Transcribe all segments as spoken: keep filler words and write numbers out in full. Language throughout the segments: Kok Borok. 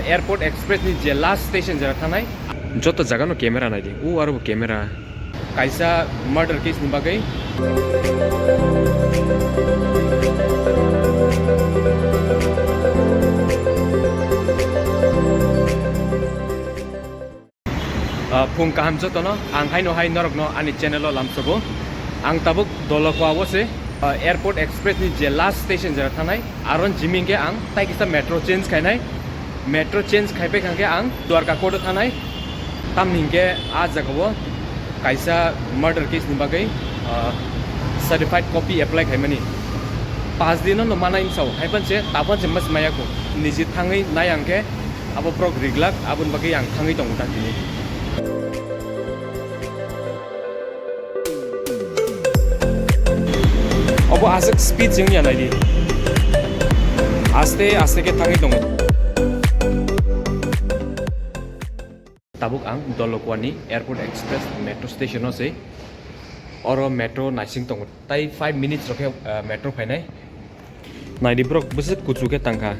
Airport Express ni je last station jera thanai. Joto jaga no camera nai di. U aro bo camera. Kaisa murder case ni bagwi. Ah, phung kaham jotono, ang haino hai norokno ani channel o lamsogo. Ang tabuk Dolokwa o se, ah, Airport Express ni je last station jera thanai, aron jimi hwnkhe ang tai kisa metro change khainai. Metro change khaipai kha hwnkhe ang Dwarka court o thanai. Tamni hwnkhe a jagao kaisa murder case ni bagwi, ah, certified copy apply khaimani. Pas din no manai msao, haipan se, tapan se mas maya ko. Niji thangwi nai ang khe, abo borok riglak, aboni bagwi ang thangwi tongo ta tini. Obo aswk speed se wngya naidi. Aste aste khe thangwi tongo. Tabuk ang Dolokwa ni Airport Express metro station o se. Oro metro naising tongo. Tai five minutes rok khe, ah, metro phainai. Naidi borok bwswk kuchuk khe tangkha.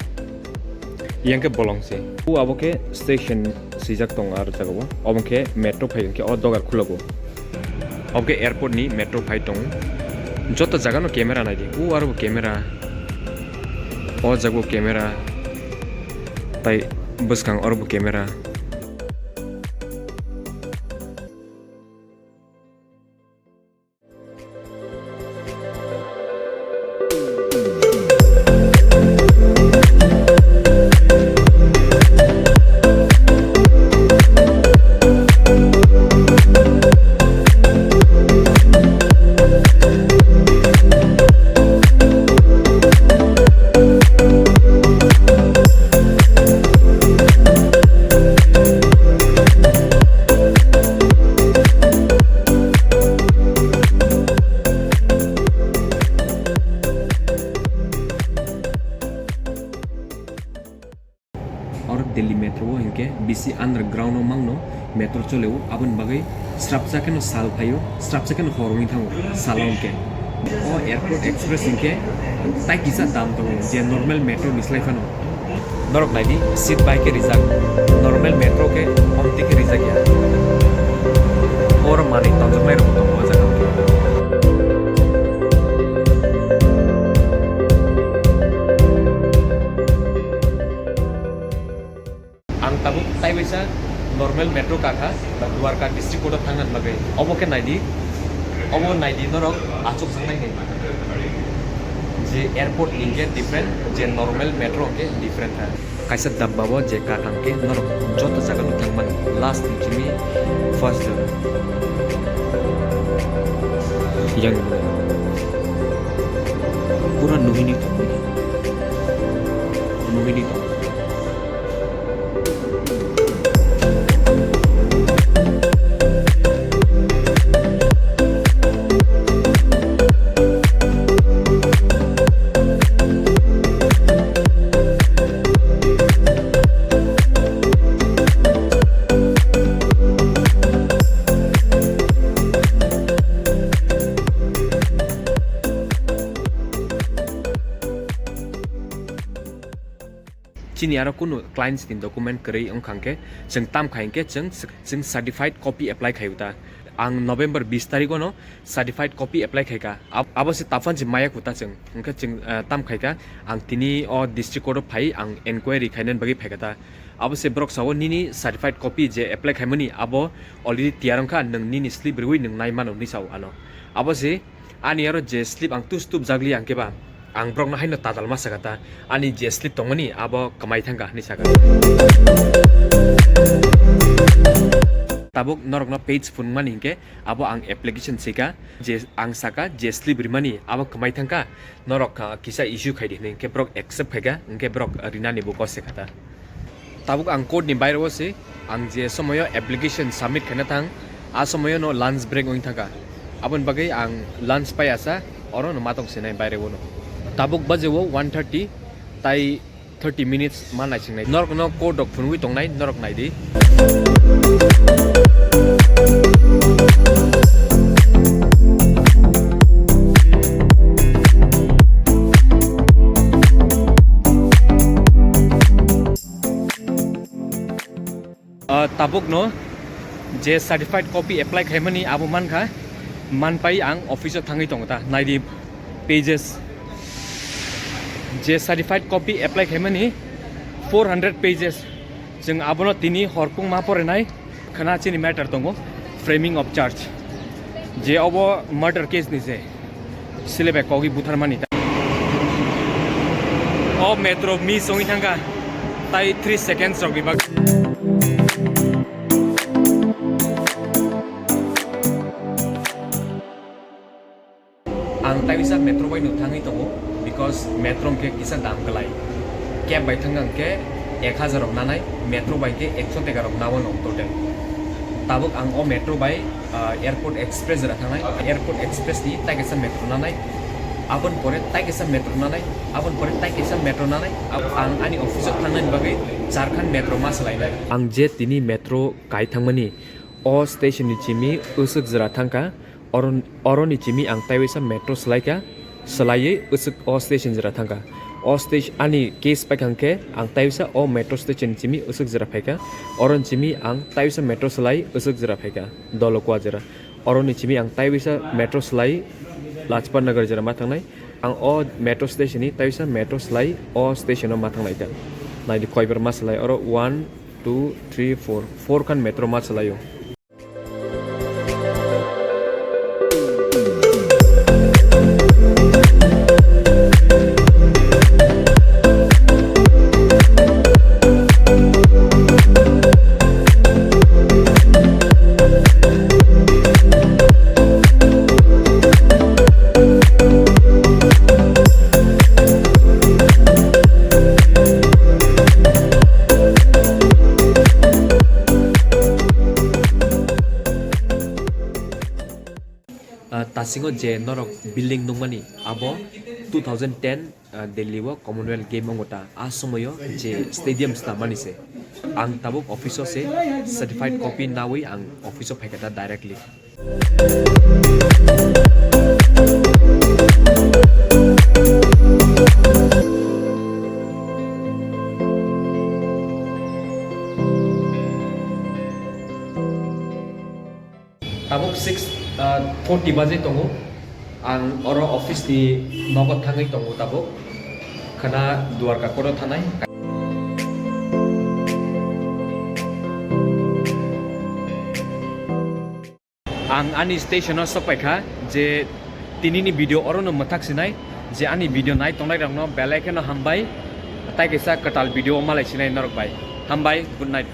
Yang khe bolong se. U abo khe station swijak tongo aro jagao. Obo khe metro phai khe o dogar khulogo. Obo khe airport ni metro phai tongo. Joto jaga no camera naidi. U aro bo camera. O jaga o camera. Tai bwskang oro bo camera. Oro Delhi metro o hinkhe bisi underground o mangno metro choleo, aboni bagwi srapsa kheno sal phaio, srapsa kheno hor wngwi thango salo hinkhe. O Airport Express hinkhe tai kisa dam tongo je normal metro ni slai phano. Norok naidi, seat bai khe rijak, normal metro khe omtwi khe rijak ya. Oro manwi tonjaknai rok tongo o jaga o. Ang tabuk taibaisa normal metro kakha, Dwarka district court o thangna bagwi. Obo khe naidi, obo naidi norok achuk sangnai ni. Je airport ni khe different, je normal metro khe different kha. Kaisa dabba o je kathang khe norok joto jaga no thangmani, last ni simi first jaga. Yang pura nuhini tong, nuhini tong. Chini aro kunu clients ni document kwrwi wngkha hwnkhe, chwng tam khai hwnkhe chwng, chwng certified copy apply khai ta. Ang November bis tarikh no certified copy apply khai kha. Ab-, abo se tapan se maya kuta chwng. Hwnkhe chwng, ah, tam khai kha. Ang tini o district court o phai ang enquiry khainani bagwi phai kha ta. Abo se borok sao nini certified copy je apply khaimani abo already tiyar wngkha, nwng nini slip rwui nwng nai mano hinwi sao ano. Abo se ani aro je slip ang tus tup jagli ang keba ang borokno haino tatal ma saka ta, ani je slip tongmani abo kwmai thangkha hinwi saka. Tabuk norokno page phunukmani hinkhe abo ang application sika je ang saka je slip rimani abo kwmai thangkha, norok, ah, kisa issue khaidi hinwi hinkhe borok accept khaika hinkhe borok rinani bo kose khata. Tabuk ang court ni bairo o se, ang je somoyo application submit khaina thang, a somoyo no lunch break wng thangkha. Aboni bagwi ang lunch pai asa, oro no matong sinai baire o no. Tabuk baje o one thirty, tai thirty minutes ma naisingnai. Norok no court rok phunugwi tongnai, norok naidi. Ah, tabukno je certified copy apply khaimani abo mankha, manpai ang office o thangwi tongo ta, naidi pages. Je certified copy apply khaimani four hundred pages, chwng abono tini horkung ma porinai. Khana chini matter tongo, framing of charge, je obo murder case ni je. Sile bai kogwi butharmani ta. O metro miss wngwi thangkha, tai three seconds rokni bagwi. Ang taisa metro bai no thangwi tongo, because metro hwnkhe kisa dam kwlai. Cab bai thangkha hwnkhe ek hazar rok nanai, metro bai khe ekso teka rok nao no total. Tabuk ang o metro bai ah, Airport Express jora thangnai. Airport Express ni tai kaisa metro nanai. Aboni pore tai kaisa metro nanai. Aboni pore tai kaisa metro nanai. Ab-, ang ani office o thangnani bagwi charkhan metro ma swlainai. Ang je tini metro kai thangmani, o station ni chimi usuk jora thangkha. Oron-, oroni chimi ang taiwisa metro swlaikha. Swlaiwi usuk o station jora thangkha. O station ani case paikha hwnkhe ang taiwisa o metro station chimi usuk jora phaikha. Oron chimi ang taiwisa metro swlai usuk jora phaikha. Dolokwa jora. Oroni chimi ang taiwisa metro swlai Lajpat Nagar jora ma thangnai. Ang o metro station ni taiwisa metro swlai o station o ma thangnaikha. Naidi koibar ma swlai oro one, two, three, four, four khan metro ma swlaio. Ah, tasingo je norok building nungmani, abo two thousand ten, ah, Delhi o Commonwealth Game wngo ta, a somoyo je stadium snamani se. Ang tabuk office o se certified copy nawi ang office o phaikha ta directly. Tabuk six, ah, forty baje tongo. Ang oro office ni nogo thangwi tongo tabuk. Khana Dwarka koro thanai. Ang ani station o sok paikha je tinini video oro no mwthak sinai, je ani video nai tongnai rokno belai kheno hambai, tai kaisa kwtal video o malai sinai norok bai. Hambai, good night.